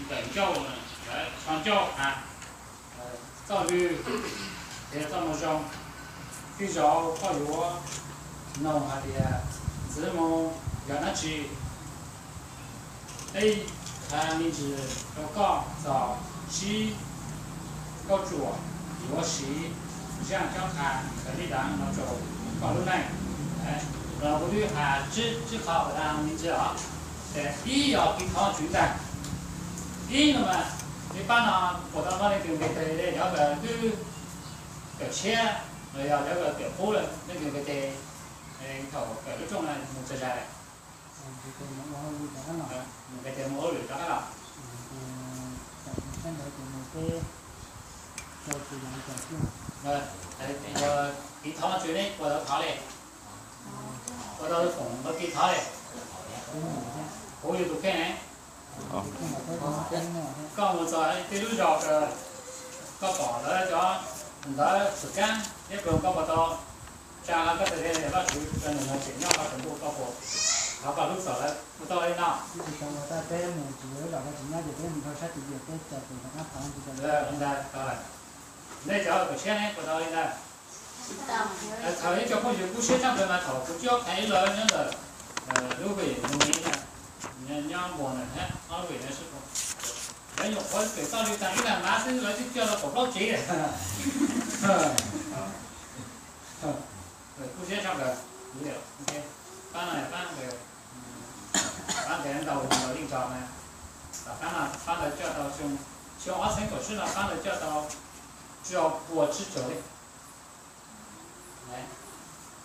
Tawm ncauj, tso ncauj has txoj lw, tias txoj moo zoo. Tej zaum koj yuav nug hais tias, Ntxwv Moo, yog dab tsi peb khav me ntsis rau koj txog tsib kauj ruam yuav siv zaj cob qha kawm li daav no rau koj lub neej? Los kuv twb has tsib qho tas me ntsis os. Ces ib yog kev thov Tswv ntag. Ib no mas, peb pab no puas tau muaj leej twg nqis tes, cov kawm twb kawm tshiab los yog cov kawm kawm qub lawm, leej twg nqis tes thaum kawm lub rooj no mus txog zais lawm? Nqis tes mus ua hauj lwm rov qab los. Kev thov Tswv ne puas tau thov li? Puas tau foom kev thov li? Kuv yog tus kheej ne. Koj mus txog tej lub zos kawg, koj pom lawv cov ntawv xwm kab thiab ploog, koj puas tau tsa hlo koj tes tias, Vajtswv, rau nws no tseem nyob hauv tus ntuj, koj puas thov koj hlub txog lawv? Puas tau li no? Ntag, nej cov kawm tshiab ne puas tau li ntawd? Thaum ib co phooj ywg kub siab tshaj plaws mas thaum kuv coj qhia ib lawv nyob ntawm lub vim mus ib ntawd, nyob npuas ntawm thiab ob lub vim no sib pom, lawv nyuam qhuav kawm txoj li tag ib lag mab xwb lawv twb coj tau kaum plaub tsev. Kub siab tshaj plaws. Pab no pab ntawd, pab ntawd ntau ntau leej tso na. Pab no pab ntawd coj tau xyoo, xyoo ob txhiab kaum tsib no pab ntawd coj tau rau pua tsib caug leej.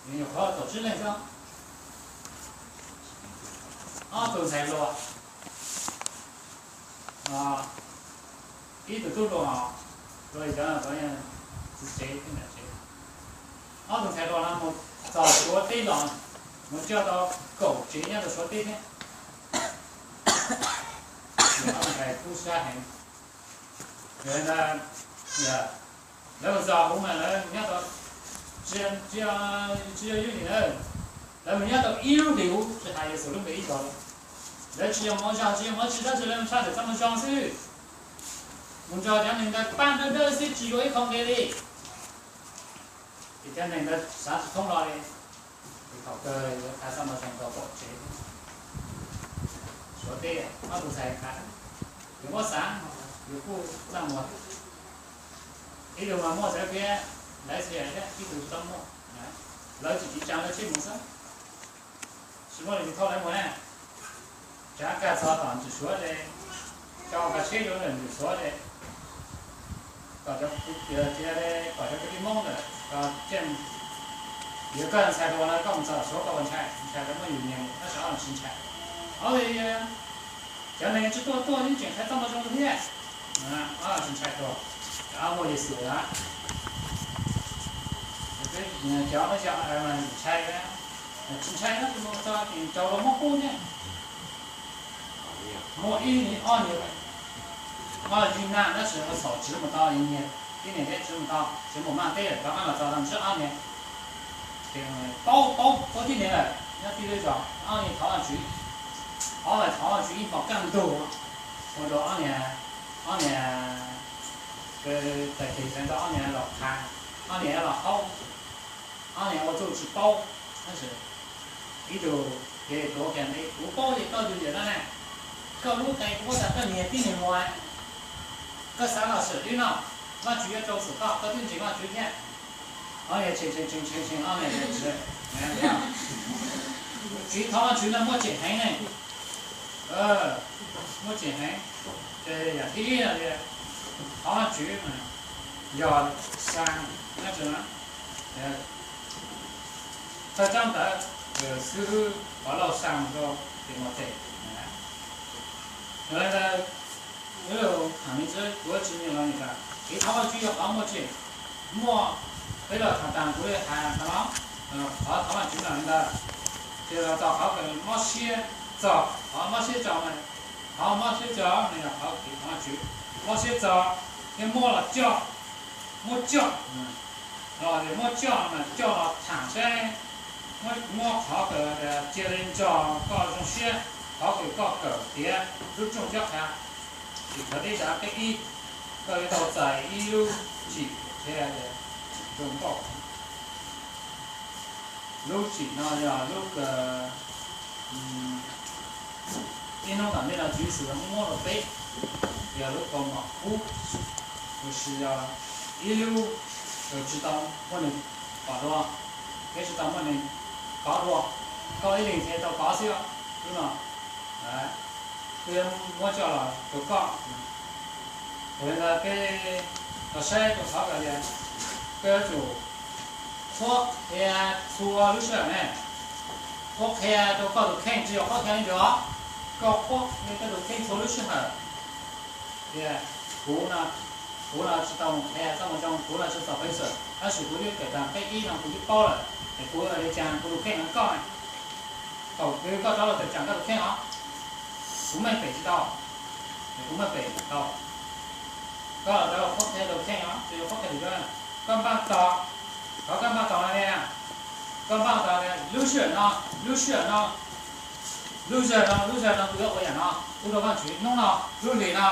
Nyuam qhuav kaum tsib leej xwb. Ob tug ntxhais hluas, ib tug tub hluas, hluas li cov txiv tsev, ob tug ntxhais hluas no mus txog Suav teb los, mus coj tau kaum tsev nyob rau Suav teb thiab. Ob tug ntxhais kub siab heev. Lawv mus txog kuv mas lawv nyob tau, tsis yog yus nim na, lawv mus nyob tau ib lub hlis tsis hais Yexus lub npe ib zaug li. Lawv tsis yog hmov zog, tsis yog hmov tshua, tab sis lawv mus tshaj tawm txoj moo zoo xwb. Mus nrog cov neeg ntawd pab dawb dawb xwb tsis yuav ib qho nqi li. Ces cov neeg ntawd xav tsis thoob los li. Ces thaum kawg yuav qhia txoj moo zoo rau kaum tsev. Suav teb ob tug ntxhais qhia, yus muab xav, yus kuj txaj muag. Ib tug mas muaj txawv thiab, lawv txhia thiab, ib tug tsis tau muaj. Lawv tsis tiv tsa lawv tsheb mus xwb. Tsis muaj leej twg thauj lawv mus na. Tsav kag txog tom ntsis Suav ces, tso kag tsheb rau ntawm ntsis Suav ces, kom cov, kom cov kwv tij Hmoob ntawd, yog koj ntxhais hluas no koj mus txog Suav koj puas ntshai? Ntshai, lawv muab yus nyiag mus, tab sis ob tsis ntshai. Ob li, cov neeg tsis tuaj tuaj yeej tseem qhia txoj moo zoo thiab. Ob tsis ntshai tuaj, cov muaj Yexus na. Cov no yog ntshai, tsis ntshai no tsis mus txog ces raug luag muab kub thiab. Muaj ib, ob niag, ob yig nag tab sis ua txhaum tsis mus tau, yog niag tib neeg thiab tsis mus tau, tsis mus maj teb lawm, rov qab los txog tau ntsib ob niag. Ces paub, paub, paub tib neeg lawm, nyob tib lub zos, ob niag thov Vajtswv, ob niag thov Vajtswv ib hmos kaj ntug, ua rau ob niag, ob niag, tais tes sawv ntxov ob niag los qha, ob niag los haub, ob niag ua txuj tsis paub, tab sis ib tug ces tuav kiag npe, kuv paub ces koj tus yawm no na, koj lub qe kuv paub tas koj niag tib neeg muag, koj xav los sawm twb no, Vajtswv yuav rau txim koj, koj twb ntseeg Vajtswv thiab. Ob niag tshee tshee tshee tshee tshee ob niag, txiv thov Vajtswv no muaj ceem heev ne, muaj ceem heev. Ces yam thib ib no tias thov Vajtswv yog xaa na, thawj tsab ntawv xib hwb Pov Lauj xaa rau Timautes. Yog li ntawd, wb lug tham me ntsis, kuv tsis nyiam los nim tas, kev thov Vajtswb yog qhov muaj tseem, muaj, peb los tham tas kuv li has tas no, qhov thov Vajtswb no li ntawd, ces los txog qhov kawg mob siab txog, qhov mob siab txog, qhov mob siab txog no yog qhov kev thov Vajtswb, mob siab txog thiab muab los coj, muab coj, los muab coj mas coj los tham saib, muab qhov kawg cia li nrog koj zoo siab, qhov kawg koj kawm tiav lub rooj cob qha, Tsis khawv tib dav peb ib, koj yuav tau txais ib lub tsim thiab zoo nkauj. Lub tsim no yog lub, ib hnub tom ntej no Tswv Yexus muab rau peb, yog lub kaus mom kub, tab sis yog ib lub uas tsis tau muaj neeg pom dua, thiab tsis tau muaj neeg kov dua, koj ib leeg thiaj tau kov xwb. Lub no kuv yuav muab coj los rau koj. Yog li ntawd peb los saib rau qhov tias koj yuav tsum qhuab qhia txhua lub sij hawm ne. Qhuab qhia rau koj tus kheej, tsis yog qhuab qhia li ntawd os, koj qhuab qhia koj tus kheej txhua lub sij hawm. Tias kuv no, kuv no tsis tau mus qhia txoj moo zoo, kuv no tsis txom peev xwm, tab sis kuv twb kawm tag peb ib no kuv twb paub lawm, es kuv ua li cas kuv tus kheej no koj, thaum twg koj rov los tawm tsam koj tus kheej os, kuv meej pem tsis tau, es kuv meej pem tau. Koj rov los qhuab qhia tus kheej os, tsis yog qhuab qhia tus kheej. Koj npaj tos, qhov koj npaj tos no tias, koj npaj tos tias lub sij hawm no, lub sij hawm no, lub sij hawm no, lub sij hawm no kuv yuav ua yam no pub rau Vajtswv, hnub no, lub hlis no,